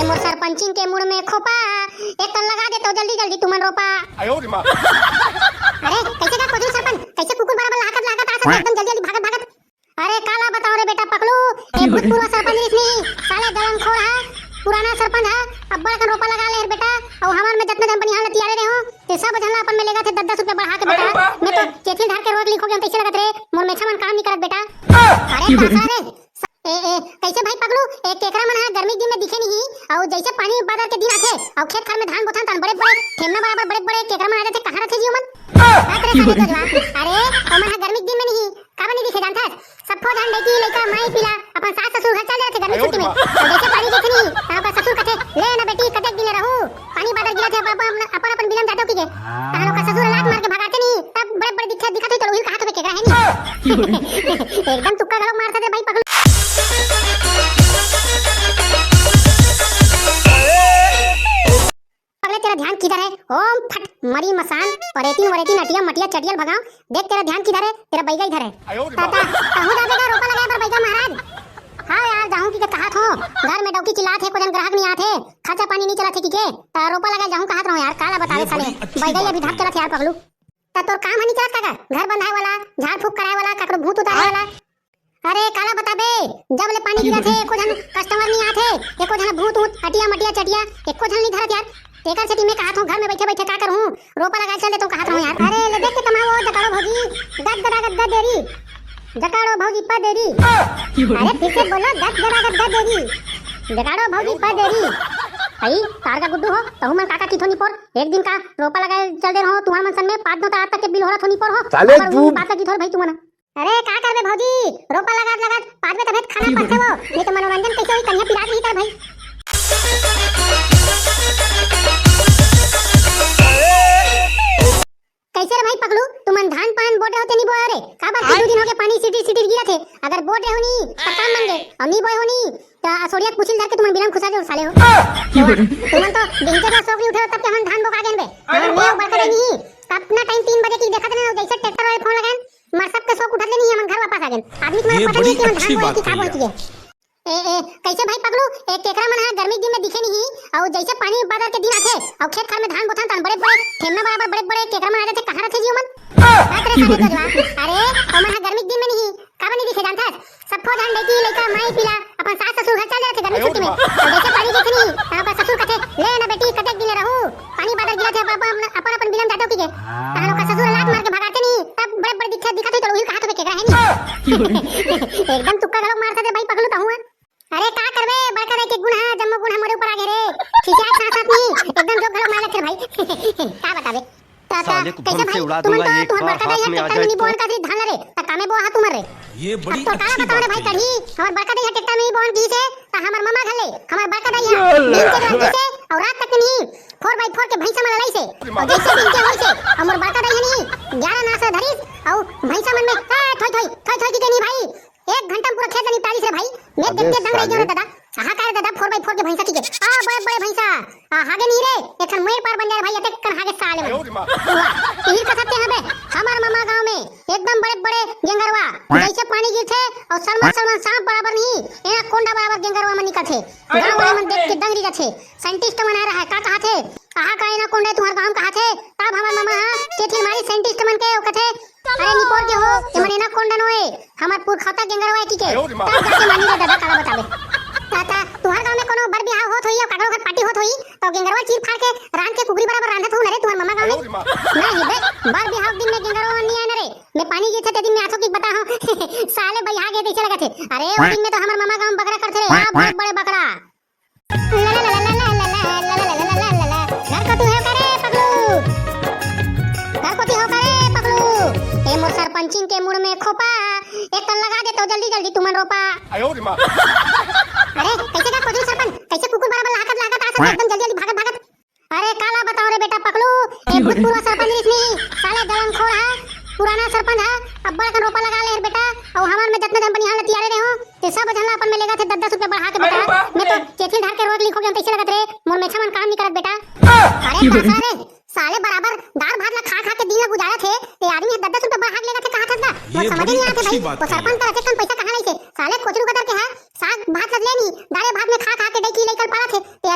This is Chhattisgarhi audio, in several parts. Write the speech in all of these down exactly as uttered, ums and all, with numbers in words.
मोर सरपंचिन के मुड़ में खोपा, एक कन लगा देतो जल्दी जल्दी तुमन रोपा। अरे, कैसे का कोचरू सरपंच, कैसे कुकुर बराबर लहाकत लहाकत आ सकत, एकदम जल्दी जल्दी भागत भागत। अरे, काला बताओ रे बेटा पकलू, ए भूतपूर्व सरपंच रिस नहीं, साले दलमखोर है, पुराना सरपंच है, अब्बड़ कन रोपा लगा ले रे बेटा, अउ हमर में जतना जन बनिहार लतियारे रहे हो, ते सब झन ला अपन में लेगा थे दस दस रुपया बढ़ा के बेटा। मैं तो केथी ल धर के रोज लिखो के तैसे लगत रे, मोर मेछा मन काम नहीं करत बेटा। अरे काका रे, ए, ए, कैसे भाई पगलू, ए, केकरा मन हा गर्मी के दिन में दिखे नहीं, अउ जैसे पानी बादर के दिन आथे, अउ खेत खार में धान बोथन तन बड़े बड़े ठेमना बराबर बड़े बड़े केकरा मन आ जाथे, कहाँ रथे जी ओमन? बात रे साले गजवा, अरे ओमन हा गर्मी के दिन में नहीं, काबर नहीं दिखे जानथस? सब फौज हन लइकी लइका माई पीला अपन सास ससुर घर चल जाथे गर्मी छुट्टी में। अउ जैसे पानी दिखे नहीं, तहाँ ओकर ससुर कथे, "ले ना बेटी, कतेक दिन ले रहू?" पानी बादर गिरत हे, अपन, अपन, अपन बिलम जाते हो की के? तहाँ ओकर ससुर लात मार के भगाते नहीं, तब बड़े बड़े दिखा, दिखा तो उहिल कहा तो केकरा है नहीं। एकदम तुक्का घलोक मारता रे भाई पगलू। पगले तेरा ध्यान किधर है? ओम फट मरी मसान, परेतीन वरेतीन अटिया मटिया चटियल भगाओ। देख तेरा ध्यान किधर है? तेरा बैगा इधर है। आयो रे ताता, बाप। कहूँ जाबे का रोपा लगाए बर बैगा महाराज? हाँ यार, जाहूँ की के कहात हो। घर में डौकी चिल्लात हे, को जन ग्राहक नहीं आत हे, खर्चा पानी नहीं चलत हे की के? ता रोपा लगाए जाहूँ कहात रहो यार, काला बतावे ये साले। बड़ी अच्छी बैगा ये बात अभी धाक कही। चलत हे यार पगलू। ता तोर काम ह नहीं चलत काका? घर बंधाए वाला, झाड़ फूक कराए वाला, काकरो भूत उतारे वाला। अरे काला बताबे, जब ले पानी गिरत हे, एको झन कस्टमर नहीं आत हे, एको झन भूत ऊत, अटिया मटिया चटिया, एको झन नहीं धरत यार। तेकर सेती मैं कहात हूँ, घर में बैठे बैठे का करूँ, रोपा लगा चल देता हूँ कहात हूँ यार। अरे ले देख के कमाओ जकाड़ो भौजी, गद गदा गद गद देरी, जकाड़ो भौजी पा देरी। अरे फिर से बोलो, गद गदा गद गद देरी, जकाड़ो भौजी पा देरी। आई तार का गुड्डू हो, तहु मन काका की थोनी पोर, एक दिन का रोपा लगाए चल दे रहो, तुम्हार मन सन में पाँच नौ आज तक के बिल हो रहा थोनी पोर हो। साले अगर तू उन बात लगी थोर भाई तुमन। अरे का करबे भौजी, रोपा लगात लगात बाद में तबे खाना पड़थे वो, नहीं तो मनोरंजन कैसे होई, कन्या पिरात नहीं कर भाई। कैसे रे भाई पगलू, तुमन धान पान बोटे हो ते नहीं बोए रे? का बात दो दिन हो गए पानी सिटी सिटी गिरा थे, अगर बोटे हो नहीं तो काम बन गए, और नहीं बोए हो नहीं तो असोड़िया कुचिल धर के तुमन बिलम खुसा जो साले हो। तुमन तो बिहते का सोकरी उठे हो तब के हम धान बोका गेन बे। हाँ, मैं बड़का नहीं, अपना टाइम तीन बजे की देखा था ना, जैसे ट्रैक्टर वाले फोन लगाए, मार सबके शौक उठा लेनी है, हमन घर वापस आ गए। आदमी तुम्हारा ये पता बड़ी नहीं कि हम अच्छी धान बोए बात कि का कही बोए आप। किए। ए, ए, कैसे भाई पगलू, ए, केकरा मन हा गर्मी के दिन में दिखे नहीं, और जैसे पानी बादर के दिन आथे, और खेत खार में धान बोथन तन बड़े बड़े ठेमना बराबर बड़े बड़े केकरा मन आ जाथे, कहाँ रथे जी ओमन? बात रे साले गजवा। अरे, ओमन हा गर्मी के दिन में नहीं, काबर नहीं दिखे जानथस? सब फौज हन लइकी लइका माई पीला अपन सास ससुर घर चल जाथे गर्मी छुट्टी में। और जैसे पानी दिखे नहीं, तहाँ ओकर ससुर कथे, "ले ना बेटी, कतेक दिन ले रहू?" पानी बादर गिरत हे, अपन, अपन, अपन बिलम जाते हो की के? तहाँ ओकर ससुर लात मार के भगाते नहीं, तब बड़े बड़े दिखा, दिखा तो उहिल कहा तो केकरा है नहीं। एकदम तुक्का घलोक मारता रे भाई पगलू तहूँ। अरे का करबे, बड़का दाई के गुण है, जम्मो गुण हमरे ऊपर आ गए रे। खिसियात साथ साथ नहीं, एकदम जोक घलोक मार लेते रे भाई। का बताबे? ता, ता, साले को कैसे बम से भाई? उड़ा तुमन दूंगा तो, एक तुमन बार बड़का दाई हाथ है, में आ ट्रैक्टर जाए में नहीं तो। बोन का सिर्फ धान रे, ता कामे बोहा तुमन रे। ये बड़ी अब तो काला अच्छी बताओ रे बात भाई कही। कढ़ी, हमर बड़का दाई हाथ ट्रैक्टर में नहीं बोन की से, ता हमर ममा घले, हमर बड़का दाई हाथ दिन के रात से और रात तक नहीं, फोर बाई फोर के भैंसा में लड़ाई से, और जैसे दिन के होई से, हमर बड़का दाई है नहीं, ग्यारह नास धरिस, और भैंसा मन में, ए, थोई, थोई, थोई, थोई की के नहीं भाई, एक घंटा में पूरा खेत ला निपटा दिस रे भाई। मैं अबे देख के दंग रह गया साले। रे दादा। आहा का रे दादा, फोर बाई फोर के भैंसा की के। आ, बड़े, बड़े भैंसा। आ, हागे नहीं रे। एक ठन मेर पार बन जाए रे भाई, अतेक कन हागे साले मन। वाह, यही कथते हैं बे। हमार मामा गांव में एकदम बड़े, बड़े गेंगरवा। जैसे पानी गिरथे और सलमान, सलमान सांप बराबर नहीं, एनाकोंडा बराबर गेंगरवा में निकलथे। गांव वाले मन देख के दंग रह जाथे। साइंटिस्ट मन आ रहा है, का कहा थे? आहा का एनाकोंडा तुम्हार गांव कहा थे? तब हमार मामा हा केथिल मारी साइंटिस्ट मन के, ओ कथे, "अरे निपोर के हो, एमन एनाकोंडा नोए, हमर पुरखौता गेंगरवा है की के।" तब जाके मानी रे दादा, काला बताबे। ता, ता, तुहर गांव में कोनो बर बिहाव होत होई या काकरो घर पार्टी होत होई, तो गेंगरवा चीर फाड़ के रांध के कुकरी बराबर रांधत हो न रे तुहर मामा गांव में। नहीं बे, बर बिहाव के दिन में गेंगरवा नहीं आए न रे। मैं पानी गिरथे ते दिन में आथो की बता हो। साले बइहा गे तैसे लगत हे। अरे, ओ दिन में तो हमर मामा गांव में बकरा करथे रे, आ बहुत बड़े बकरा। घर कोती हो का रे पगलू? घर कोती हो का रे पगलू? ए मोर सरपंचिन के मुड़ में खोपा, एक कन लगा देतो जल्दी जल्दी तुमन रोपा। आयो रे माँ। अरे, कैसे का कोचरू सरपंच? कैसे कुकुर बराबर लहाकत लहाकत आ सकत, एकदम जल्दी जल्दी भागत भागत। अरे, काला बताओ रे बेटा पगलू, ए भूतपूर्व सरपंच रिस नहीं, साले दलमखोर है, पुराना सरपंच है, अब्बड़ कन रोपा लगा ले रे बेटा, और हमर में जतना जन बनिहार लतियारे रहे हो, ते सब झन ला अपन में लेगा थे दस दस रुपया बढ़ा के बेटा। अरे बाप रे। मैं तो केथिल धार के रोज लिखो के तैसे लगत रे, मोर मेछा मन काम नहीं करत बेटा। अरे काका रे, साले बराबर दार भात ला खा खा के दिन ला गुजारत हे, ते आदमी ह दस दस रुपया बढ़ा के लेगा थे कहा था ना? मोर ये समझ बड़ी नहीं आते अच्छी भाई, बात वो कही सरपंच आप। कर अतेक कन पैसा कहाँ लाइसे? साले कोचरू कतर के है, साग भात ला ले नहीं, दारे भात में खा खा के डैकी लइका पालत हे, ते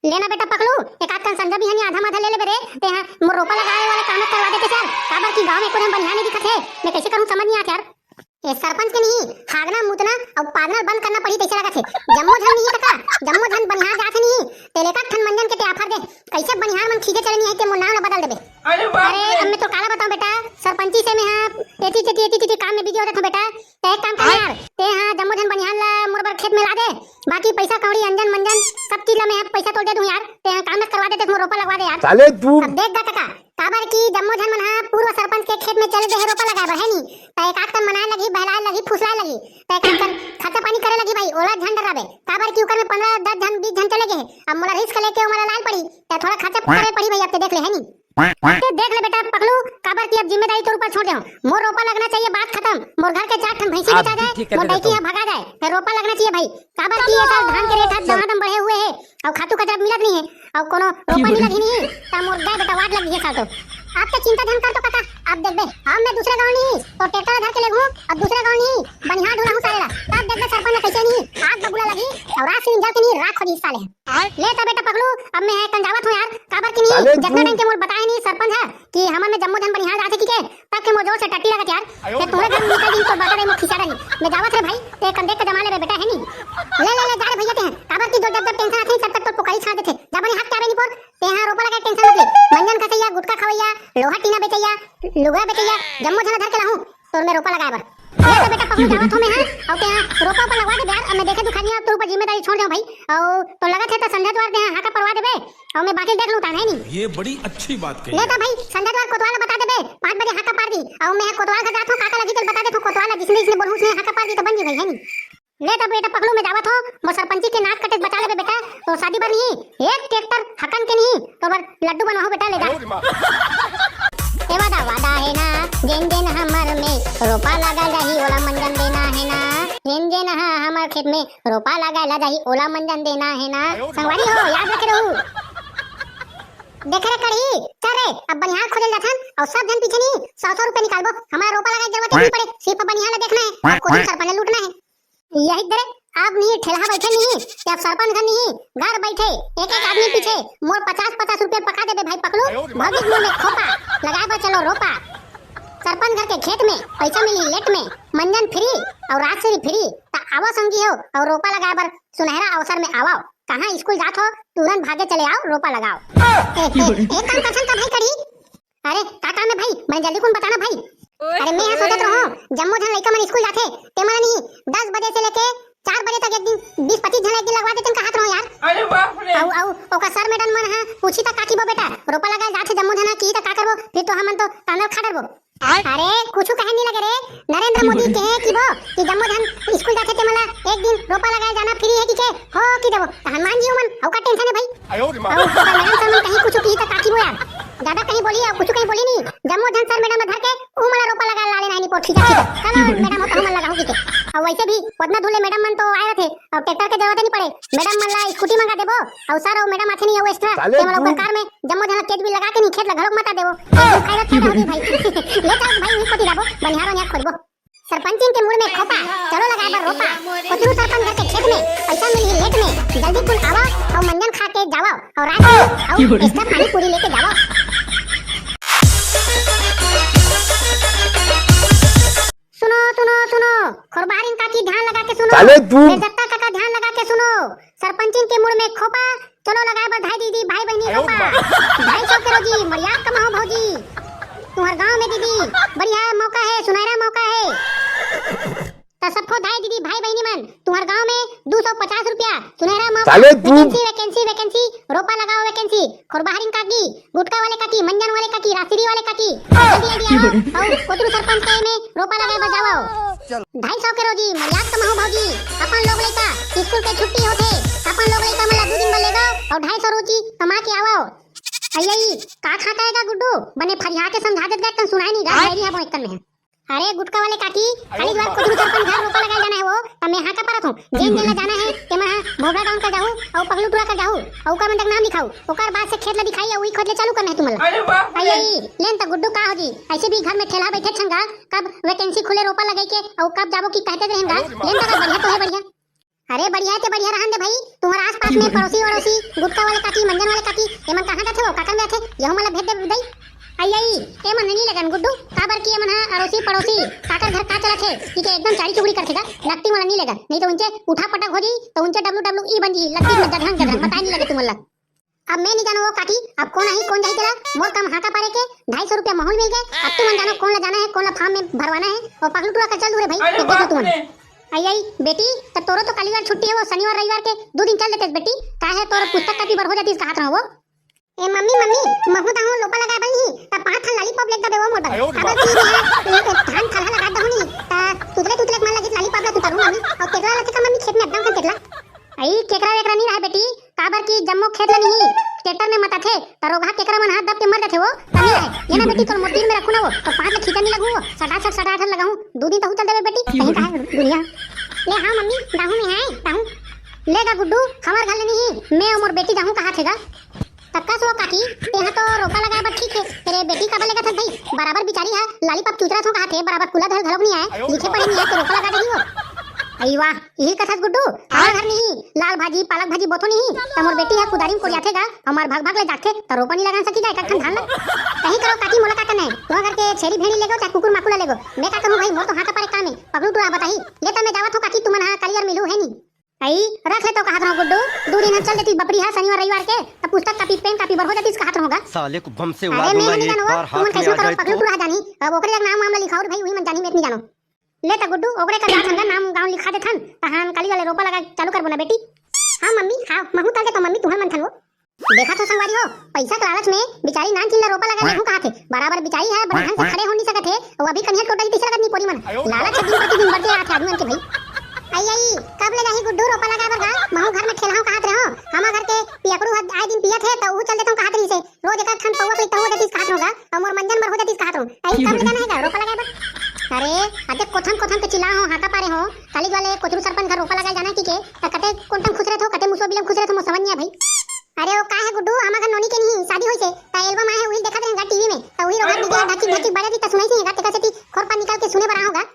लेना बेटा पकलू, एक आध कन संझा बिहनिया आधा माधा ले लेबे रे। ते हा मोर रोपा लगाए वाले काम करवा देते चल, काबर कि गांव में एको झन बनिहार नहीं दिखत हे। मैं कैसे करूं, समझ नहीं आत यार। ए सरपंच के नहीं, हागना मुतना अउ पादना बंद करना पड़ी तैसे लगत हे। जम्मो झन नहीं हे त का, जम्मो झन बनिहार जात हे नहीं, ते लेका ठन मंजन के ते आफर दे। कैसे बनिहार मन खींचे चले नहीं हे, ते मोर नाम ला बदल देबे। अरे बाप अरे रे। अब मैं तो काला बताऊं बेटा, सरपंची से मैं हा एती तेती एती तेती काम में बिजी हो जाता हूं बेटा। ते एक काम कर यार, ते हा जम्मो झन बनिहार ला मोर बर खेत में ला दे, बाकी पैसा कौड़ी अंजन मंजन सब चीज ला मैं हा पैसा तोल दे दूं यार। ते हा काम में करवा दे, ते मोर रोपा लगवा दे यार। साले तू अब देख गा कका, काबर कि जम्मो झन मन हा पूर्व सरपंच के खेत में चले दे हे रोपा लगाए बर, है नी? त एक आध कन मनाए लगही, बहलाए लगही, फुसलाए लगही। त एक आध कन खर्चा पानी करे लगही भाई, ओला झन डराबे। काबर कि उकर में पंद्रह, दस झन, बीस झन चले गए हे। अब मोला रिस्क लेके ओमन ला लाए ल पड़ी, त थोड़ा खर्चा करे पड़ी भाई, अब ते देख ले, है नी? ते देख ले बेटा पकलू, काबर कि अब जिम्मेदारी तोर ऊपर छोड़ दे हूं। मोर रोपा लगना चाहिए, बात खत्म। मोर घर के चार ठन भैंसी बेचा जाए, मोर डैकी हा भगा जाए, फिर रोपा लगना चाहिए भाई। काबर कि ये साल धान के रेट हा दमादम बढ़े हुए हे, अउ खातू कचरा मिलत नहीं हे, अउ कोनो रोपा मिलत ही नहीं, त मोर गाय बेटा वाट लग गई साल तो। अब ते चिंता झन कर तो कका, अब देखबे, अब मैं दूसरे गांव नहीं तो ट्रैक्टर धर के लेगहूं, अउ दूसरे गांव नहीं बनिहार ढूंढहूं साले ला, तब देखबे सरपंच ला कैसे नहीं आग बबूला लगी, अउ रात से जल के नहीं राख हो जी साले। ले त बेटा पकलू, अब मैं हा कन जावत हूं यार, काबर कि नहीं, साले जितना तू टाइम के मोर बताए नहीं सरपंच हा कि हमन में जम्मो झन बनिहार जाथे कि के, तब के मोर जोर से टट्टी लगत यार। ते तुम्हरे घर में निकल दिन तो बाटा दे मोर खिसा रही। मैं जावत रे भाई, ते कन देख के जमा लेबे बेटा, है नी? ले ले ले जा रे भैया ते, काबर कि जो जब जब टेंशन आथे तब तब तो पुकारी छा देथे। जा बने हाथ के आबे नी पोर, ते हा रोपा लगा टेंशन मत ले। मंजन खसैया, गुटखा खवैया, लोहा टीना बेचैया, लुगरा बेचैया, जम्मो झन धर के लाहूं। तोर में रोपा लगाए बर। ले तो बेटा पकलू जावत हो मैं हा, अउ ते हा रोपा पर लगवा दे यार, अब मैं देखे दुखानिया तोर ऊपर जिम्मेदारी छोड़ देहूं भाई, अउ तो लगत हे त संझा दुआर ते हा हाका परवा देबे, अउ मैं बाकी देख लूं तान है नी। ये बड़ी अच्छी बात कही। ले तो भाई संझा दुआर कोतवाल ला बता देबे, पाँच बजे हाका पार दी, अउ मैं हा कोतवाल का जात हो, काका लगी तेल बता दे तो कोतवाल ला जिसने जिसने बोलूं उसने हाका पार दी तो बन जी भाई है नी। ले तो बेटा पकलू मैं जावत हो, मोर सरपंची के नाक कटे बचा लेबे बेटा, तो शादी बर नहीं एक ट्रैक्टर हकन के नहीं, तो बर लड्डू बनवाहूं बेटा, ले जा। ए वादा वादा हे ना, जेन जेन हमर में रोपा लगा जाही, ओला मंजन देना हे ना। जेन जेन ह हमर खेत में रोपा लगा ला जाही, ओला मंजन देना हे ना। संगवारी हो, याद रखे रहू। देखे रे कढ़ी, चल रे, अब बनिहार खोजे जाथन, अउ सब झन पीछे नहीं सौ सौ रुपए निकालबो। हमारा रोपा लगाए के जरूरत नहीं पड़े, सिर्फ बनिहार ला देखना हे, अउ खुद ही सरपंच ला लूटना हे। यही दरे अब नहीं ठेलहा बैठे नहीं, अब सरपंच घर नहीं, घर बैठे एक एक आदमी पीछे मोर पचास पचास रुपया पका देबे भाई पकलू। भौजी मोर में खोपा लगाए बर चलो रोपा। सरपंच घर के खेत में पैसा मिली लेट में, मंजन फ्री अउ राजश्री फ्री। त आवो संगी हो अउ रोपा लगाए बर सुनहरा अवसर में आवो। कहाँ स्कूल जात हो, तुरंत भागे चले आओ, रोपा लगाओ। ए, ए, एक काम करथन का भाई कढ़ी, अरे का काम हे भाई, मैं जल्दी कौन बताना भाई। अरे मैं हा सोचत रहो, जम्मो झन लइका मन स्कूल जाथे, ते मन नहीं दस बजे से लेके चार बजे तक एक दिन बीस पच्चीस झन एक दिन लगवा देते कहात रहो यार। अरे बाप रे। अउ अउ ओकर सर मैडम मन हा पूछी त का किबो बेटा, रोपा लगा जाथे जम्मो झन की त का करबो, फिर तो हमन तो तांदल खा डरबो। अरे कुछ कहे नहीं लगे रे, नरेंद्र मोदी कहे कि वो कि जम्मो झन स्कूल जाथे ते मन ला एक दिन रोपा लगाए जाना फ्री है कि के हो कि देबो, त हनुमान जी मन अउ का टेंशन है भाई। अउ ओकर मैडम सर मन कहीं कुछ की त का किबो यार। ज्यादा कहीं बोली अउ कुछ कहीं बोली नहीं। जम्मो झन सर मैडम धर के ऊ मन रोपा लगा लाले नहीं पोठी जा। चलो मैडम हो कहूं मन लगाऊं की के। अउ वैसे भी उतना दूर ले मैडम मन तो आए रथे, अउ ट्रैक्टर के जरूरत नहीं पड़े। मैडम मन ला स्कूटी मंगा देबो, अउ सर अउ मैडम आथे नहीं अउ एक्स्ट्रा, साले ते मन तू ऊपर कार में जम्मो झन केच भी लगा के नहीं खेत ला घलोक मता देबो। एक दिन फायदा फायदा होगी भाई। ले चल भाई, वही कोती जाबो, बनिहार वनिहार खोजबो। सरपंचिन के मुड़ में खोपा, चलो लगाए बर रोपा। कोतरू सरपंच घर के खेत में, पैसा मिलही लेट में। जल्दी कुल आवा अउ मंजन खा के जावा अउ रात में अउ extra पानी पूरी लेके जावा। सुनो सुनो सुनो, खोरबारिन काकी ध्यान लगा के सुनो। साले तू। बेजत्ता काका ध्यान लगा के सुनो। सरपंचिन के मुड़ में खोपा, चलो लगाए बर धाई दीदी भाई बहिनी रोपा। ढाई सौ के रोजी मरियाद कमाओ भौजी। तुम्हार गांव में दीदी बढ़िया मौका है, सुनहरा मौका है। त सबको धाई दीदी भाई बहिनी मन, तुम्हार गांव में दो सौ पचास रुपया सुनहरा मौका। साले तू। वैकेंसी वैकेंसी वैकेंसी, रोपा लगाओ वैकेंसी। खोरबाहरिन काकी, गुटखा वाले काकी, मंजन वाले काकी, रासिरी वाले काकी, जल्दी जल्दी आओ। अउ कोतरू सरपंच के में रोपा लगाए बर जाओ। ढाई सौ के रोजी मरियाद कमाओ भौजी। अपन लोग लइका स्कूल के छुट्टी होथे, अपन लोग लइका मन ला दू दिन बर ले जाओ अउ ढाई सौ रोजी कमा के आवो। अइयई, का खाता है गा गुड्डू? बने फरिया के समझा देत गा, तन सुनाई नहीं गा, डायरी है बहुत तन में। अरे गुटखा वाले काकी, खाली द्वार कोतरू सरपंच घर रोपा लगाए जाना है वो, त मैं हाका परत हूं। जेन जेन ला जाना है, ते मन हा भोबरा डाउन कर जाहू, अउ पगलू टूरा कर जाहू, अउ ओकर मन तक नाम लिखाऊ, ओकर बाद से खेत ला दिखाई, अउ ई खोद ले चालू करना है तुमन ला। अरे बाप रे। अइयई, लेन त गुड्डू का हो जी, ऐसे भी घर में ठेला बैठे छन गा, कब वैकेंसी खुले रोपा लगाई के, अउ कब जाबो की कहते रहेन गा, लेन त बढ़िया तो है बढ़िया। अरे बढ़िया हे ते बढ़िया रहन दे भाई। तुम्हर आसपास में पड़ोसी वड़ोसी, गुटखा वाले काकी, मंजन वाले काकी, एमन कहाँ जाथे वो, काकर में आथे, यहू मन ला भेज दे दई। आई आई, एमन नहीं लगन गुड्डू, काबर कि एमन ह अड़ोसी पड़ोसी, काकर घर का चलत हे, ठीक है, एकदम चारी चुगड़ी करथे गा, नकटी मन नहीं लगन, नहीं तो उनचे उठा पटक हो जाई, तो उनचे डब्ल्यू डब्ल्यू ई बन जी, लत्ती में दधड़न दधड़न, बताए नहीं लगे तुमन ला। अब मैं नहीं जानों वो काकी, अब कौन आही, कौन जाही तेला, मोर काम हाका पारे के, ढाई सौ रुपया महूल मिल गए। अब तुमन जानो कौन ला जाना है, कौन ला फार्म में भरवाना है, और पगलू टूरा कर चल दूँ रे भाई, अरे देख लो बाप तुमन। रे। आई आई, बेटी, त तोरो तो काली वार छुट्टी है, वो शनिवार रविवार के दो दिन चल देते बेटी, काहे तोर पुस्तक कापी बर हो जाती, कहात रहो वो। ए मम्मी, मम्मी, महू दाहू लोपा लगाए बर नहीं, त पाँच ठन लॉलीपॉप लेके दबे वो मोर बर। अयो रे अब बाप। की है, धान थलहा लगा दहू नहीं, त तुतले तुतले के मन लगी लॉलीपॉप ला तुतरू मम्मी, और केकरा ला थे का मम्मी खेत में एकदम कन केकरा। आई केकरा वेकरा नहीं रहा बेटी, काबर की जम्मो खेत ल नहीं, ट्रैक्टर में मताथे, त रोगहा केकरा मन हाथ दब के मर जाथे वो, त नहीं रहे। ये ना बेटी, तोर मोतीर में रखू ना वो, तो पाँच ल खींचा नहीं लगू वो, सटासट सटासट लगाऊं, दू दिन तहू चल देबे बेटी, कहीं का है दुनिया। ले हाँ मम्मी, दाहू में है, दाहू। ले गा गुड्डू, हमार घर ले नहीं, मैं और मोर बेटी जाहूं कहाथे गा। तक्का सो काकी, तेहा तो रोपा लगाए बर ठीक है, तेरे बेटी काबर लेगत हस भाई, बराबर बिचारी है, लॉलीपॉप चुचरा सो कहाथे, बराबर कुला धर घलोक नहीं आए, लिखे पढ़े नहीं आए, तो रोपा लगा देही वो। आई वाह, यही कथस गुड्डू, हमार घर नहीं, लाल भाजी, पालक भाजी बोथो नहीं, त मोर बेटी ह कुदारी में कोरियाथे गा, हमार भाग भाग ले जाथे, त रोपा नहीं लगान सकी गा, एक ठन धान ला। कहीं करो काकी, मोला का करना है, तुमर घर के छेरी भेड़ी लेगो, चाहे कुकुर माकुला लेगो, मैं का करूँ भाई, मोर तो हाथ पारे काम है, पगलू टूरा बताही, ले त मैं जावत हूँ काकी, तुमन हा काली अर मिलू है नहीं। आई, रख ले तो कहात रहूं गुड्डू, दू दिन हम चल देती बपरी हा शनिवार रविवार के, त पुस्तक कापी पेन कापी बर हो जाती, कहात रहूं गा। साले को बम से उड़ा अरे मैं दूंगा नहीं एक जानूं, बार हाथ तुमन में कैसे आ करो जाए पगलू तो। टूरा जानी, अब ओकरे एक नाम वाम ला लिखाओ रे भाई, वही मन जानी, मैं नहीं जानूं। ले त गुड्डू, ओकरे कर जात हन गा, नाम गाँव लिखा देथन, तहान काली वाले रोपा लगा चालू करबो ना बेटी। हाँ मम्मी, हाँ, महू तल दे तो मम्मी, तुहर मन थन वो। देखा तो संगवारी हो, पैसा के लालच में बिचारी नान चिन ला रोपा लगा लेहूं कहाथे, बराबर बिचारी है, बड़े ढंग से खड़े हो नहीं सकत है, वो अभी कनिया टोटा जी तीसरा आदमी पोरी मन, लालच है दिन प्रतिदिन बढ़ते आथे आदमी मन के भाई। आई आई, कब ले जाही गुड्डू रोपा लगा बर गा, महू घर में ठेलहाऊं कहात रहे हो, हमार घर के पियकरू ह आए दिन पियत है, त ऊ चल देता हूँ कहात रही से, रोज एक ठन पौवा पीता हो जातीस कहात रहूं गा, और मोर मंजन बर हो जातीस कहात रहूं। आई कब ले जाना है गा रोपा लगाए बर? अरे, अते कोथन कोथन के चिल्ला हो, हाका पारे हो, काली वाले कोचरू सरपंच घर रोपा लगाए जाना है कि के, त कते कोन टाइम खुश रहत हो, कते मुसो बिलम खुश रहत हो, मोर समझ नहीं आ भाई। अरे वो का है गुड्डू, हमार घर नोनी के नहीं शादी होइसे, त एल्बम आए है, वही देखत रहेगा टीवी में, त वही रोगा डीजे ढाकी ढाकी बजा दी, त सुनाई सी गा, तेकर सेती खोर पार निकाल के सुने बर आहोगा।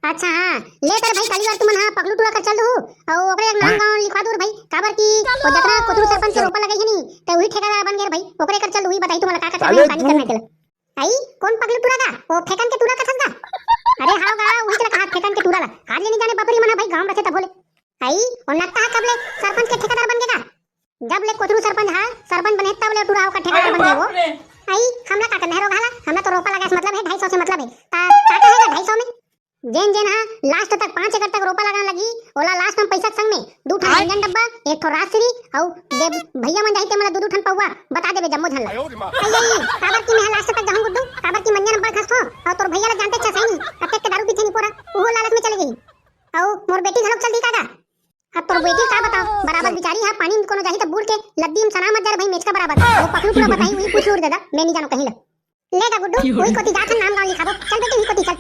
अच्छा हाँ, ले तर भाई काली वार तुमन हाँ पगलू टूरा कर चल दू, और ओकरे एक नाम गाँव लिखवा दू रे भाई, काबर की वो जतना कोचरू सरपंच के रोपा लगाई है नी, त वही ठेकेदार बन गए रे भाई, ओकरे कर चल दू, वही बताई तुमन का का साले करना है, का नहीं तू करना है चलो। आई, कौन पगलू टूरा का? वो फेकन के टूरा कथस का? अरे हाँ गा, वही चला कहा फेकन के टूरा ला, आज ले नहीं जाने बपरी मन भाई गाँव रखे तब बोले। आई, वो नत्ता हा कब ले सरपंच के ठेकेदार बन गए का? जब ले कोचरू सरपंच हा, सरपंच बने तब ले टूरा ओकर ठेकेदार अरे बन गए वो। बाप रे। आई, हमला का करना है रोगहा ला, हमला तो रोपा लगाए से मतलब है, ढाई सौ से मतलब है। ता, का कहेगा ढाई सौ में? जेन जेन हा लास्ट तक पाँच एकड़ तक रोपा लगान लगी, ओला लास्ट में पैसा के संग में दू ठन आय। व्यंजन डब्बा, एक ठो राजश्री, अउ दे भैया मन जाही ते मन ला दू दू ठन पौवा, बता देबे जम्मो झन ला। आई, आई, काबर की मैं हा लास्ट तक जाहूं गुड्डू, काबर की मंजन अब्बड़ खसथो, अउ तोर भैया ला जानते छस नहीं, अतेक के दारू पीथे नहीं पोरा, उहो लालच में चले गई। अउ मोर बेटी घलोक चल दी कागा। अब तोर बेटी का बताओ, बराबर बिचारी हा पानी में कोनो जाही त बूड़ के लद्दी में सना मत जा रे भाई, मेचका बराबर। वो पकलू पूरा बताही, वही पूछ लूर दादा, मैं नहीं जानो कहीं ला। ले दा गुड्डू, वही कोती जाथन नाम गाँव लिखाबो। चल बेटी, वही कोती चल।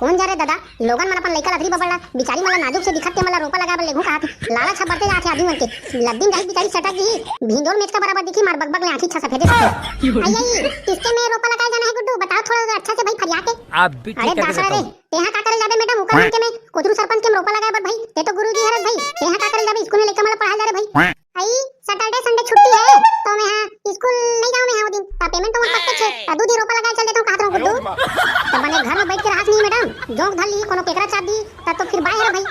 कौन जा रे दादा, लोगन मन अपन लइका लथरी बबड़ ला, बिचारी मन ला नाजुक से दिखत ते मन ला रोपा लगाए बर लेगू कहाथे, लालच हा बढ़ते जाथे आदमी मन के। लद्दी में जाही बिचारी सटक गई, भिंजोर मेचका बराबर दिखी, मार बकबक ले आँखी छा सफेदे सफेद। आई, आई, किसके में रोपा लगाए जाना है गुड्डू, बताओ थोड़ा अच्छा से भाई फरिया के। आप भी अरे ठीक है दासरा रे, तेहा का करे जाबे मैडम, उकर मन के में कोचरू सरपंच के में रोपा लगाए बर भाई, ते तो गुरुजी हरस भाई, तेहा का करे जाबे, स्कूल में लइका मन ला पढ़ाए जा रे भाई। आई, सैटरडे संडे छुट्टी है, तो मैं हा स्कूल नहीं जाऊँ मैं हा वो दिन, ता पेमेंट तो मोर पक्के छे, ता दू दिन रोपा लगाए चल देता हूँ, कहात रहूँ गुड्डू। तो बने घर में बैठ के रहस नहीं मैडम, जोंक धर ली, कोनो केकरा चाप दी, तब तो फिर बाय है रे भाई।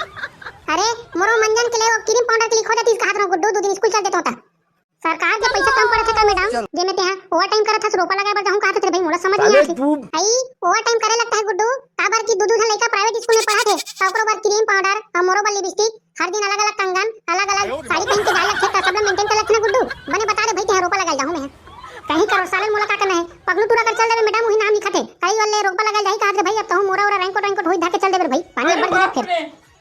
अरे, मोरो मंजन के लिए वो क्रीम पाउडर के लिए खो जाती, कहात रहूँ गुड्डू, दू दिन स्कूल चल देता हूँ ता। सरकार के पैसा कम पड़त हे का मैडम? जेमे तेहा ओवर टाइम करत हस, रोपा लगाए बर जाहूं कहत हस रे भाई, मोला समझ नहीं आथे। आई, ओवर टाइम करे लगता है गुड्डू, काबर की दू दू झन लइका प्राइवेट स्कूल में पढ़त हे, त ओकरो बर क्रीम पाउडर अउ मोरो बर लिपस्टिक, हर दिन अलग-अलग कंगन, अलग-अलग साड़ी पहन के जाए लगथे, त सब ला मेंटेन करे लगथे ना गुड्डू। बने बता दे भाई, तेहा रोपा लगाए जाहूं मैं। कहीं करो सालन, मोला का करना है, पगलू टूरा कर चल देबे मैडम, वही नाम लिखत हे। कई वाले रोपा लगाए जाही कहत रे भाई, अब तहूं मोरा ओरा रेनकोट वेनकोट होही धर के चल देबे रे भाई, पानी अब्बड़ गिरत फिर।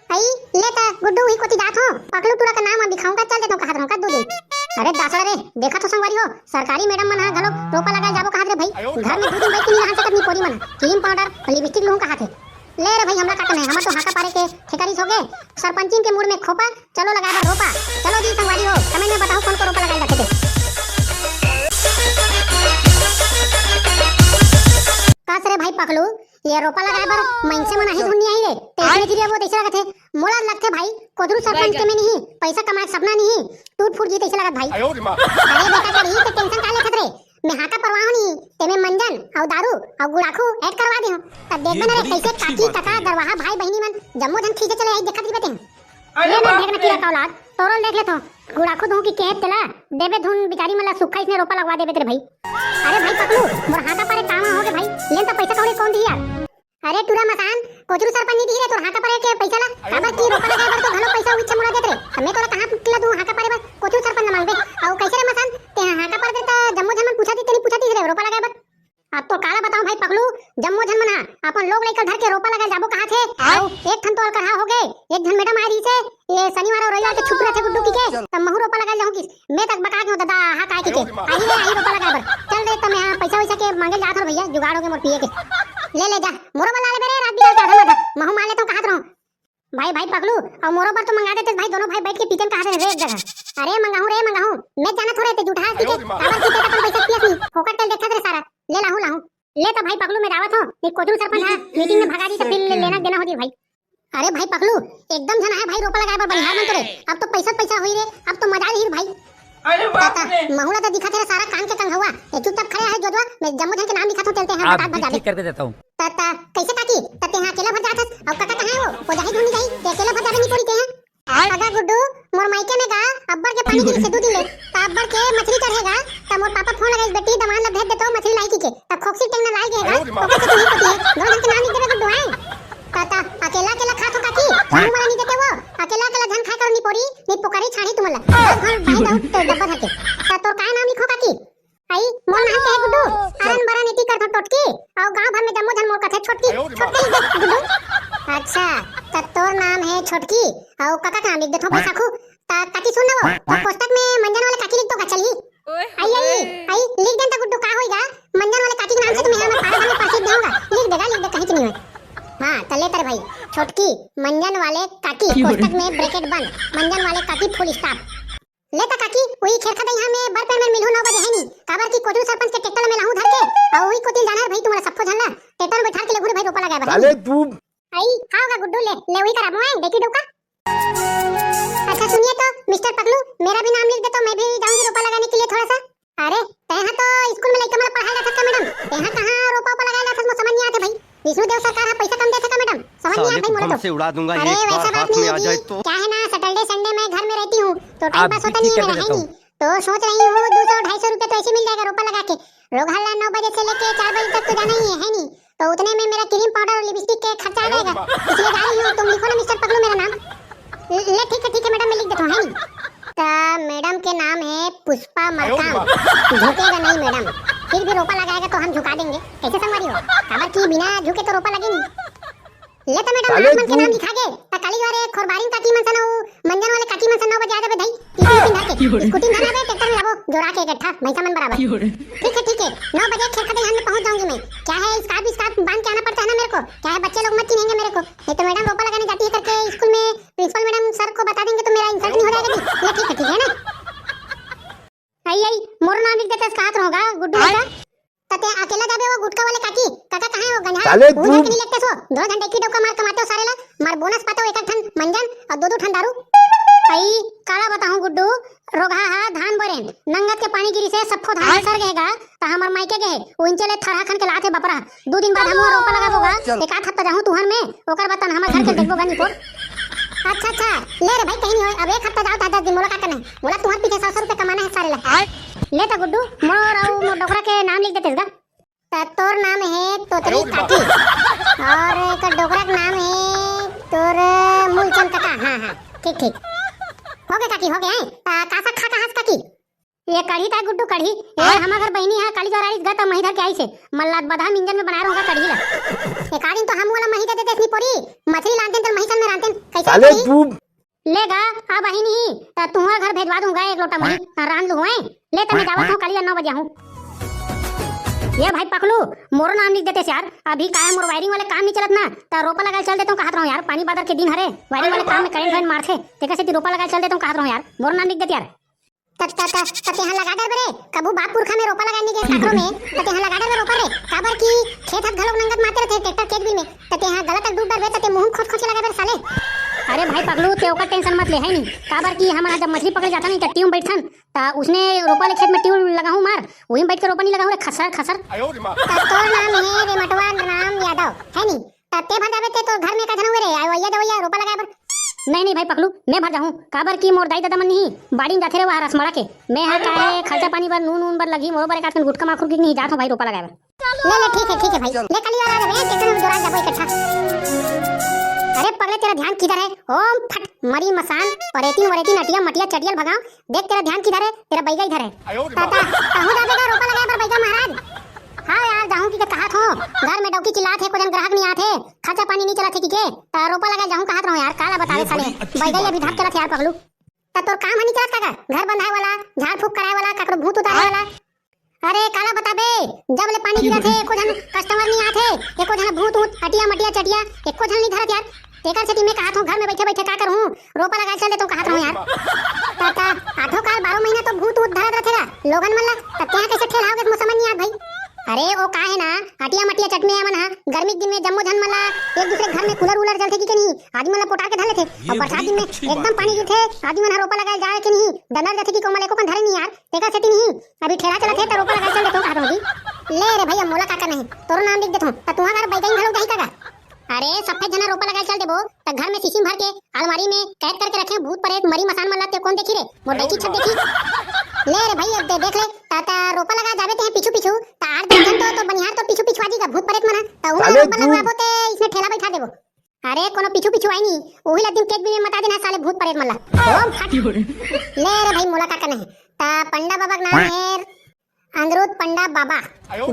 आई, ले त गुड्डू उही कोती जात हो, पकलू टूरा का नाम अभी खाऊंगा, चल देता हूँ, कहात रहूं का दू दिन। अरे दासड़ा रे, देखा तो संगवारी हो, सरकारी मैडम मन हा घलो रोपा लगाए जाबो कहात रे भाई, घर में दू दिन बैठ के नहीं रह सकत नहीं पोरी मन, क्रीम पाउडर और लिपस्टिक लूहूं कहात हे। ले रे भाई, हमला का करना है, हमर तो हाका पारे के ठेकारिस हो गए, सरपंचिन के मुड़ में खोपा, चलो लगाए बर रोपा। चलो जी संगवारी हो, कमेंट में बताओ कौन को रोपा लगाए जाथे ते। कस रे भाई पकलू, ये रोपा लगाए बर मइनसे मन आही धुन नहीं आही रे, तइसने जिरिया वो तइसे लगत हे। मोला लगथे भाई, कोचरू सरपंच के में नहीं, पैसा कमाए के सपना नहीं, टूट फूट जी तइसे लगत भाई। अरे बेटा करी, ते टेंशन का लेथस रे? मैं हाका परवाहूं नहीं, तेमे मंजन अउ दारू अउ गुड़ाखू ऐड करवा देहूं। तब देखबे ना रे, कइसे काकी, कका, दरवाहा, भाई, बहिनी मन जम्मो झन खींचे चले आही, देखत रहिबे तें। अरे ले ना, बाप भेग ना रे। कीड़ा का औलाद, तोरो ल देख लेथो। गुड़ाखू दूं कि केहे तेला, देबे धुन बिचारी मन ला सुक्खा इसने रोपा लगवा देबे तेरे भाई। अरे भाई पकलू, मोर हाका पारे काम होगे भाई, लेन त पैसा कौड़ी कौन दी यार? अरे टूरा मसान, कोचरू सरपंच नहीं दी रे तोर हाका पारे के पैसा ला, काबर की रोपा लगाए बर तो घलो पैसा उइच्छा मुड़ा देत रे। त मैं तोला कहां ला दूं हाका पारे बर, कोचरू सरपंच ला मांगबे। अउ कइसे रे मसान, ते हाका पार दे त जम्मो झन मन पूछा दी, ते नहीं पूछा दी रे रोपा लगाए बर। अब तो काला बताऊं भाई पकलू, जम्मो झन मन हा अपन लोग लइका धर के रोपा लगाए जाबो कहाथे। आय। अउ एक ठन तो अलकरहा होगे, एक झन मैडम आए रहिसे, ये शनिवार अउ रविवार के छुट्टी रहिथे गुड्डू कहिके, त महूं रोपा लगाए जाहूं किस। मैं तक बका के हूं दादा, हां काय कहिके। आही रे, आही रोपा लगाए बर। चल रे, त मैं हां पैसा वैसा के मांगे जात हूं भैया, जुगाड़ होगे मोर पिए के। ले ले जा, मोरो बर ला लेबे रे, रात बिरात आधा माधा, महूं मार लेथंव कहात रहूं। भाई, भाई पकलू, अउ मोरो बर तो मंगा देते भाई, दोनों भाई बैठ के पीतेन कहाथे रे एक जगह। अरे मंगाहूं रे, मंगाहूं। मैं जानत हूं रे, ते जुठा हस कहिके, काबर की ते अपन पैसा पियस नहीं, फोकट के देखत रे सारा। ले लाहूं, लाहूं। ले त भाई पकलू, मैं जावत हूं, ये कोचरू सरपंच हा मीटिंग में भगा दी त फिर लेना देना हो जी भाई। अरे भाई पकलू, एकदम झन आहे भाई, रोपा लगाए बर बनिहार मन तो रे। अब तो पैसा पैसा होई रे, अब तो मजा ही भाई। अरे बाप रे। महूं ला त दिखत हे रे सारा कान के कंघवा, ये चुपचाप खड़े आहे जोजवा, मैं जम्मो झन के नाम लिखत हूं, चलते हैं, आप बतात भी भर जाबे। ठीक करके देता हूं। त, त, कइसे काकी? त तेहा अकेला भर जात हस? अउ काका कहां हे वो? वो जाही धुन नहीं जाही, ते अकेला भर जाबे नहीं पोरी तेहा। आय। अगा गुड्डू, मोर मायके में गा, अब्बड़ के पानी गिरिसे दू दिन ले। त अब्बड़ के मछली चढ़े गा, त मोर पापा फोन लगाइस, "बेटी, दमान ला भेज देतो, मछली लाई कहिके।" त खोकसी टेंगना लाए गे गा, अरे माँ। ओकर से तो नहीं पटी है। दोनों झन के नाम लिख देबे गुड्डू, आय। त, त, अकेला, अकेला खात हो काकी? हाँ। हमू मन नहीं देते वो। अकेला, अकेला झन खाए करो नहीं पोरी, नहीं पोकरी छाड़ी तुमन ला। घर भाई जाऊ तो डब्बा धर के। त तोर काय नाम लिखो काकी? आई, मोर नाम के हे गुड्डू, अरन बरन एती करथो टोटकी, अउ गांव भर में जम्मो झन मोर कथे छोटकी, छोटकी लिख दे गुड्डू। अच्छा, त तोर नाम हे छोटकी, अउ काका का नाम लिख देथो बैसाखू। त काकी सुन ना वो, त कोष्टक में मंजन वाले काकी लिख दो का चलही? आई, आई, आई, लिख देन त गुड्डू का होइगा, मंजन वाले काकी के नाम से तुम्हें मैं पारा में पासी दूंगा, लिख देगा, लिख दे कहीं की नहीं होय। हां, त ले तेरे भाई, छोटकी, मंजन वाले काकी, कोष्टक में ब्रैकेट बंद, मंजन वाले काकी फुल स्टॉप। ले त काकी, उही खेरखा दइहा में बर पेड़ में मिलहू नौ बजे है नी, काबर की कोचरू सरपंच के ट्रैक्टर में लाहूं धर के, अउ उही कोती जाना है भाई तुम्हारा सप्पो झन ला, ट्रैक्टर में बैठा के लेगहू रे भाई रोपा लगाए बर। साले तू। आई, का होगा गुड्डू, ले, ले उही करा मुए, देखी डौका। अच्छा सुनिए तो, मिस्टर पकलू, मेरा भी नाम लिख दे तो मैं भी जाऊंगी रोपा लगाने के लिए थोड़ा सा। अरे, तेहा तो स्कूल में लइका मन पढ़ाए जाथस का मैडम? तेहा कहां रोपा ओपा लगाए जाथस, मोर समझ नहीं आते भाई। विष्णु देव सरकार हा पैसा कम देथे का मैडम? समझ नहीं आते भाई मोला तो। अरे वैसा बात नहीं है जी। क्या है ना, सैटरडे संडे मैं घर में रहती हूँ तो टाइम पास होता नहीं है मेरा, है नहीं? तो सोच रही हूँ दो सौ ढाई सौ रुपए तो ऐसे मिल जाएगा रोपा लगा के। रोगहा ला नौ बजे से लेके चार बजे तक तो जाना ही है, है नहीं? तो उतने में मेरा क्रीम पाउडर और लिपस्टिक के खर्चा आ जाएगा, इसलिए जा रही हूँ। तुम लिखो ना मिस्टर पकलू मेरा नाम। ले ठीक है, ठीक है मैडम, मैं लिख देता हूँ, है नहीं? त मैडम के नाम है पुष्पा मरकाम, झुकेगा नहीं मैडम, फिर भी रोपा लगाएगा तो हम झुका देंगे। कैसे संगवारी हो? काबर कि बिना झुके तो रोपा लगे नहीं। ले त मैडम, आप मन के नाम लिखा गे। त काली वारे खोरबारिन काकी मन सन अउ मंजन वाले काकी मन सन नौ बजे आ जाबे धाई। टिफिन विफिन धर के स्कूटी धर आबे, ट्रैक्टर में लाबो जोरा के इकट्ठा भैंसा मन बराबर। ठीक है, ठीक है, नौ बजे खेत खदेहान में पहुंच जाऊंगी मैं। क्या है, स्कार्फ स्कार्फ बांध के आना पड़ता है ना मेरे को, क्या है बच्चे लोग मत चिन्हेंगे मेरे को। नहीं तो मैडम रोपा लगाने जाती है करके स्कूल में प्रिंसिपल मैडम सर को बता देंगे तो मेरा इंसल्ट नहीं हो जाएगा जी? ये ठीक है, ठीक है ना? आई आई, मोरो नाम लिख देते, कहात रहोगा गुड्डू बेटा। तते अकेला जाबे वो गुटखा वाले काकी, काका कहाँ है वो गंजा? साले वो तू जाके नहीं लेते सो, दो घंटे की डौका मार कमाते हो सारे ला, मार बोनस पाते हो एक एक ठन मंजन और दो दो ठन दारू। आई, काला बताऊं गुड्डू, रोगहा हा धान बोरेन, नंगत के पानी गिरी से सप्पो धान सर गए गा, त हमर मायके गए, वो इंचे ले थरहा खन के लाते बपरा। दू दिन बाद हमू रोपा लगाबो गा, चल। एक आध हफ्ता जाहूं तुहर में, ओकर बाद तन हमर घर के देखबो गा निपोर। अच्छा, अच्छा, ले रे भाई, कहीं नहीं होय, अब एक हफ्ता जाओ चाहे दस दिन, मोला का करना है? मोला तुहर पीछे सौ सौ रुपया कमाना है सारे ला। आय। ले त गुड्डू, मोर अउ मोर डोकरा के नाम लिख देते गा। त तोर नाम है तोतरी काकी, और एक डोकरा के नाम है तोर मूलचंद काका। हाँ, हाँ, ठीक, ठीक। हो गए काकी, हो गए, हैं? त का साग खा का हस काकी? ये कढ़ी ताय गुड्डू कढ़ी। ए, हाँ? हमर घर बहिनी हा काली जोर आइस गा त मही धर के आइस हे। मल्ला बधा मिंजन में बनाए रहूंगा कढ़ी ला। एक आध दिन तो हम वाला मही दे देते इसनी पोरी। मछली लानते त मही सन में रांधते। कैसे साले कढ़ी? तू। ले गा, आ बहिनी ही, त तुहा घर भेजवा दूंगा एक लोटा मही। हाँ। हाँ, रांध लू, हैं? ले त मैं जावत हूँ काली नौ बजे हूँ। ये भाई पकलू, मोरो नाम लिख देते यार। अभी का है मोर वायरिंग वाले काम नहीं चलत ना, त रोपा लगाए चल देता हूँ कहत रहूँ यार। पानी बादर के दिन हरे, वायरिंग वाले काम में करंट वरेंट मारथे, तेकर सेती रोपा लगाए चल देता हूँ कहत रहूँ यार। मोरो नाम लिख देते यार। त, त, त, त तेहा लगा डरबे रे, कभू बाप पुरखा में रोपा लगाय नइ गे काकरो में, त तेहा लगा डरबे रोपा रे, काबर कि खेत हत घलो नंगत माते रथे, ट्रैक्टर के बिल में, त तेहा गलत तक डूब डरबे, त ते मुंह खोच खोच के लगाबे रे साले। अरे भाई पगलू, ते ओकर टेंशन मत ले, है नी, काबर कि हमन ह जब मछली पकड़े जाथन नी, त टीम बैठथन, त उसने रोपा ले खेत में टीम लगाहूं मार, वही में बैठ के रोपा नइ लगाहूं रे, खसर खसर। त तोर नाम हे रे मटवा राम यादव, है नी, त ते भर जाबे ते तोर घर में का झन हुए रे, अवइया दवइया रोपा लगाय बर। नहीं, नहीं भाई पकलू, मैं भर जाहूं, काबर कि मोर दाई ददा मन नहीं, बाड़ी में जाथे रे वहां रसमड़ा के। मैं हा काहे खर्चा पानी बर, नून, नून बर लगी, मोरो बर एक आध कन गुटखा माखुर की नहीं, जात हूं भाई रोपा लगाय बर। ले, ले, ठीक है, ठीक है भाई, ले काली वाला आ जाबे, ट्रैक्टर में जोड़ा जाबो इकट्ठा। अरे पगले, तेरा ध्यान किधर है? ओम फट, मरी मसान, परेतिन वरेतिन, अटिया मटिया चटियल भगाओ, देख तेरा ध्यान किधर है? तेरा बैगा इधर है। ता, ता, कहूं जाबे का रोपा लगाय बर बैगा महाराज? हाँ यार, जाहूं कि कहत हों, घर में डौकी चिल्लात हे, को झन ग्राहक नइ आत हे, खर्चा पानी नइ चलत हे कि के, त रोपा लगाय जाहूं कहत रहों यार, काला बतावे साले, बैगई अभी धाप चलत हे यार पगलू। त तोर काम ह नइ चलत का, घर बंधाय वाला, झाड़ फूक कराय वाला, काकरो भूत उतारे वाला। अरे काला बताबे, जब ले पानी गिरत हे, एको झन कस्टमर नइ आत हे, एको झन भूत ऊत, अटिया मटिया चटिया, एको झन नइ धरत यार। तेकर सेती मैं कहत हों, घर में बइठे बइठे का करहूं, रोपा लगाय चल देतों कहत रहों यार। त, त, आठो काल बारह महीना तो भूत ऊत धरत रथे गा, लोगन मन ला, त तेहा कइसे ठेलहावगे, मोर समझ नइ आत भाई। अरे ओ का हे ना, अटिया मटिया चटनिया मन ह, गर्मी के दिन में जम्मो झन मन ला, एक दूसरे घर में कूलर वूलर जलथे कि के नहीं, आदमी मन ला पोटार के धर लेथे। अउ बरसात दिन में एकदम पानी गिरथे, आदमी मन ह रोपा लगाय जाय के नहीं, डर जथे कि कोमल एको कन धरे नहीं यार, तेकर सेती नहीं, अभी ठेला चलत हे त रोपा लगाय चल देतों कहत हों जी। ले रे भइया, मोला का करना हे, तोरो नाम लिख देथों, त तुंहर घर बैगई घलो जाही का गा? अरे सफेद झना रोपा लगाय चल देबो, त घर में शीशी भर के अलमारी में कैद करके रखे भूत परेत मरी मसान मन ला, ते कोन देखी रे? मोर डैची छत देखी। ले रे भाई, अब दे, देख ले, त, त रोपा लगाय जाबे तेहा पीछू पीछू, त आठ दस झन तो, तो बनिहार तो पीछू पीछू आ जाही गा भूत परेत मन ह, त उहां रोपा लगवाबो ते इसने ठेला बइठा देबो। अरे कोनो पीछू पीछू आही नहीं, उही ला दिन केक बिल में मता देना साले भूत परेत मन ला। ओम फट। ले रे भाई, मोला का करना हे, त पंडा बाबा के नाम हे अनिरुद्ध पंडा बाबा,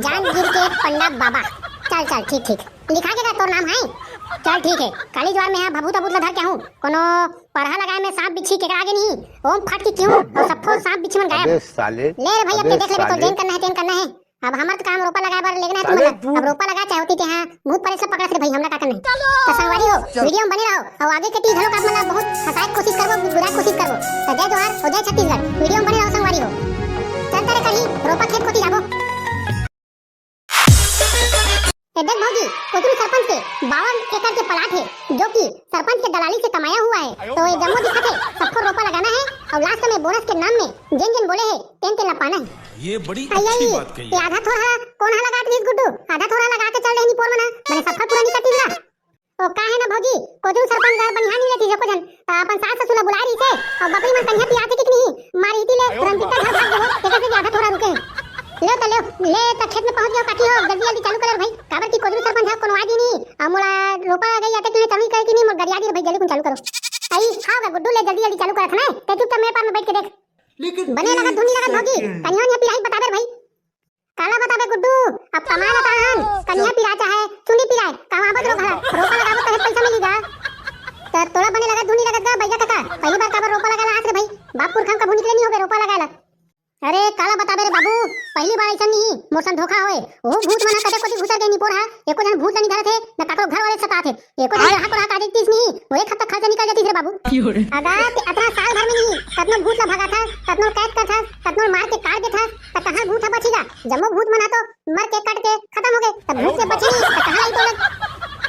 जांजगीर के पंडा बाबा। चल, चल, ठीक, ठीक। लिखा के का तोर नाम हे? चल, ठीक हे। काली जुआर में हा भभूत अभूत ला धर के आहूं। कोनो परहा लगाय में सांप बिच्छी केकरा आगे नहीं। ओम फट के केहूं अउ सफो सांप बिच्छी मन गायब। अबे साले, ले रे भाई, अब अबे ते देख लेबे, तोर साले। जेन करना हे, तेन करना हे। अब हमर तो काम रोपा लगाय बर लेगना हे साले तुमन ला। तू अब रोपा लगाय चाहे होती ते हां, भूत परेत सब पकड़ा से भाई, हमला का करना हे। त संगवारी हो, चल। वीडियो में बने रहो। अउ आगे के टीम घलो आप मन ला बहुत हंसाय के कोशिश करबो, बुराय के कोशिश करबो। त जय जोहार अउ जय छत्तीसगढ़। वीडियो में बने रहो संगवारी हो। चल त रे कहीं रोपा खेत कोती जाबो। ए देख भौजी, कोचरू सरपंच के बावन एकड़ के प्लाट हे, जो कि सरपंच के दलाली से कमाया हुआ है। तो ये जम्मो दिखत हे, सबको रोपा लगाना है अउ लास्ट में बोनस के नाम में जेन जेन बोले हे, तेन तेन ला पाना है। ये बड़ी आई, अच्छी आई, बात कही ये है। आधा थोरा कोन हा लगात रहिस गुड्डू? आधा थोरा लगा के चल रहे निपोर मना, बने सफा पूरा नहीं कटिस गा। ओ का हे ना भौजी, कोचरू सरपंच घर बनिहार नहीं लेती जको जन, त अपन सास ससुर ला बुलाय रहिस हे, अउ बकरी मन कनिहा पिरात हे कि नहीं, मारी इती ले रंजीता घर भाग देबो, तेकर से आधा थोरा रुके हे। ले त ले, ले त खेत में पहुंच गेंव काकी हो, जल्दी जल्दी चालू कर भाई, काबर कि कोचरू सरपंच ह कोनो आदमी नहीं, अउ मोला रोपा गई आते कि नहीं, तमी कहे कि नहीं, मोर गरिया दी भाई, जल्दी कुन चालू करो। आई, हाव गा गुड्डू, ले जल्दी जल्दी चालू करत हन, ते चुपचाप मेर पार में बैठ के देख। बने लगत धुन नइ लगत भौजी, कनिहा वनिहा पिराही बताबे रे भाई। काला बताबे गुड्डू, अब कमाय ला ताहन, कनिहा पिराय चाहे चुंदी पिराय, कहूं आबो तो घला, रोपा लगाबो तभे पइसा मिली गा। त तोला बने लगत धुन नइ लगत गा, बैगा कका, पहली बार काबर रोपा लगाय ला आस रे भाई, बाप पुरखा म कभू निकले नइ होबे रोपा लगाय ला। अरे काला बताबे रे बाबू, पहली बार अइसन नहीं, मोर संग धोखा होय, ओ भूत मन ह कते कोती घुसर गे निपोर हा, एको झन भूत ल नइ धरत हे, न काकरो घर वाले सतात हे, एको झन ग्राहक वाला काजे तीस नहीं, वो एक हफ्ता खर्चा निकल जातीस रे बाबू। अगा, ते अतना साल भर में नहीं, कतनो भूत ला भगाथस, कतनो कैद करथस, कतनो मार के काट देथस, त कहाँ भूत ह बची गा? जम्मो भूत मन ह तो मर के, कट के खतम हो गे, त भूत से बची नहीं, त कहाँ आई तो लग?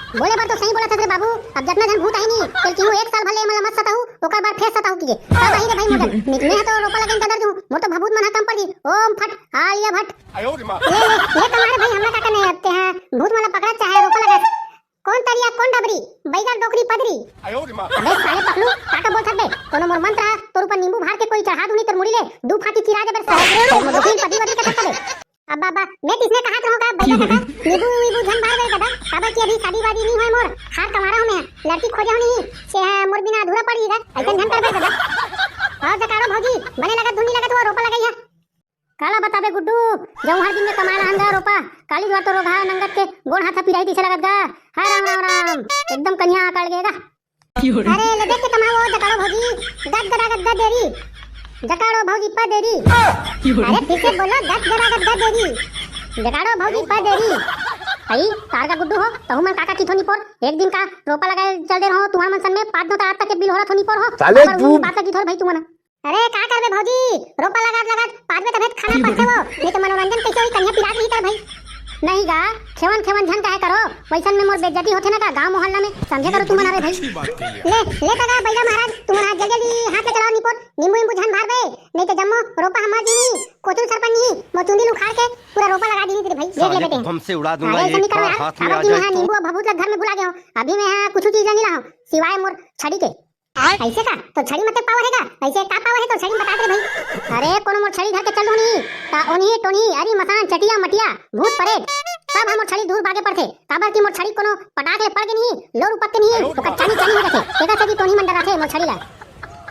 बोले बर तो सही बोलथस रे बाबू, अब जतना झन भूत आही नहीं, तेल किहूँ एक साल भर ले एमन ला मत सताहू, ओकर बाद फेर सताहू किके। तब आही रे भाई मोदन, निकले ह तो रोपा लगे कदर दूँ, मोर तो भभूत मन ह कम पड़ गी, ओम फट, आलिया भट्ट। ले, ले, ले कमारे भाई, हमला का करना हे, अब ते ह भूत मन ला पकड़त चाहे रोपा लगात। कोन तरिया, कोन डबरी, बैगा डोकरी पदरी। अबे साले पकलू, का का बोलथस बे? कोनो मोर मंत्र ह, तोर ऊपर नींबू भार के कोई चढ़ा दूँ नहीं तोर मुड़ी ले, दू फांकी चिरा देबे साले। मोर डोकरी पदरी वदरी के थक दे। अब्बा, अब्बा, मैं तिसने कहात रहूं का, बैगा कका? नींबू वीबू झन भार बे कका, काबर कि अभी शादी वादी नहीं होय मोर, हार कंवारा हूं मैं, लड़की खोजे हूं नहीं, से ह मोर बिना अधूरा पड़ गी गा, अइसन झन कर बे कका। और जकाड़ो भौजी, बने लगत धुन नइ लगत हो, रोपा लगाई है। काला बताबे गुड्डू, जऊं हर दिन में कमाए ला हन गा रोपा, काली जुआर तो रोगहा नंगत के गोड़ हाथ पिराही जइसे लगत गा। हाय राम, राम, राम, एकदम कनिहा अकड़ गे गा। अरे ले देख के कमाओ जकाड़ो भौजी, गद गदा गद गद देरी, जकाड़ो भौजी पा देरी। अरे फिर से बोलो, गद गदा गद गद देरी, जकाड़ो भौजी पा देरी। अई तार का गुड्डू हो, तहू मन काका किथो निपोर, एक दिन का रोपा लगाए चल दे रहो, तुम्हार मन सन में पाँच नौ आज तक के बिल हो रहा थो निपोर हो। साले काबर तू बात लगी थोर भाई तुमन। अरे का करबे भौजी, रोपा लगात लगात पादबे तभे त खाना पड़थे वो, नहीं तो मनोरंजन कैसे होई? कन्या पिरात रही तर भाई। नहीं गा, खेवन खेवन झन काहे करो, वैसन में मोर बेइज्जती होथे ना का गांव मोहल्ला में, समझे करो तुमन। अरे भाई ले ले तगा बैला महाराज, तुमन हाथ जल्दी जल्दी हाथ ले चलाओ निपोर, नींबू नींबू झन भार बे, नहीं तो जम्मो रोपा हमार जी नहीं, कोचुल सरपंच नहीं, मोचुंदी उखाड़ के पूरा रोपा लगा दी तेरे भाई, देख ले बेटे। बम से उड़ा दूंगा अरे ऐसे नहीं करो यार, हाथ में आ जाए तो। नींबू भभूत लग घर में भुला गए हो, अभी मैं यहाँ कुछ चीज नहीं लाऊं सिवाय मोर छड़ी के। ऐसे का? तो छड़ी में तक पावर है का? ऐसे का पावर है तो छड़ी में बता दे भाई। अरे कोनो मोर छड़ी धर के चल दो नहीं, ता ओनही टोनही अरी मसान चटिया मटिया भूत परेत सब हम मोर छड़ी दूर भागे पड़थे। काबर की मोर छड़ी कोनो पटाक ले पड़ के नहीं, लोर उपक के नहीं, ओकर चानी चानी हो जाथे। एकर से भी टोनही मन डराथे मोर छड़ी ला।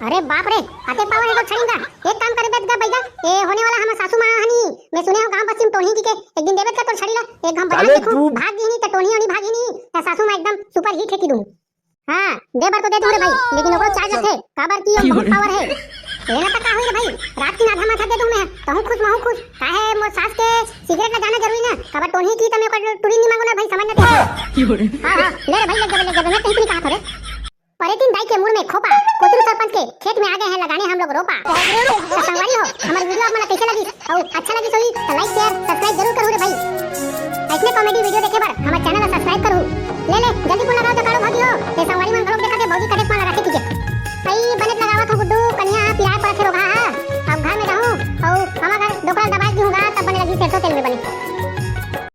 अरे बाप रे, आते पावर है तो छड़ी का। एक काम करे बेद गा बैगा, ए होने वाला हमर सासू माँ हनी, मैं सुने हो गांव बस्ती में टोनही की के, एक दिन देबे का तोर छड़ी ला, एक घम बजा देखू, भाग गई नहीं तो टोनही ओनी भागी नहीं, तो सासू माँ एकदम सुपर हिट है की दूं। हाँ, दे बर तो दे दूं रे भाई, लेकिन ओकरो चार्ज लगथे, काबर की ओम बहुत पावर है। लेना त का होई रे भाई, रात की आधा माथा दे दूं मैं, तहूं खुश महूं खुश। काहे मोर सास के सिगरेट ला जाना जरूरी ना, काबर टोनही की त मैं ओकर टुरी नहीं मांगू ना भाई, समझ ना ते। हाँ, हाँ, ले रे भाई, ले जाबे, ले जाबे, मैं कहीं नहीं कहा था रे। परेतिन दाई के मुड़ में खोपा, कोचरू सरपंच के खेत में आ गए हैं लगाने हम लोग रोपा। तो संगवारी हो, हमारे वीडियो आप मन ला कैसे लगी? अउ अच्छा लगी होही तो लाइक, शेयर, सब्सक्राइब जरूर करू रे भाई। ऐसने कॉमेडी वीडियो देखे बर हमारे चैनल ला सब्सक्राइब करू। ले ले, जल्दी फोन लगाओ तो कारो भौजी हो। ये संगवारी मन घलोक देखा के भौजी कटे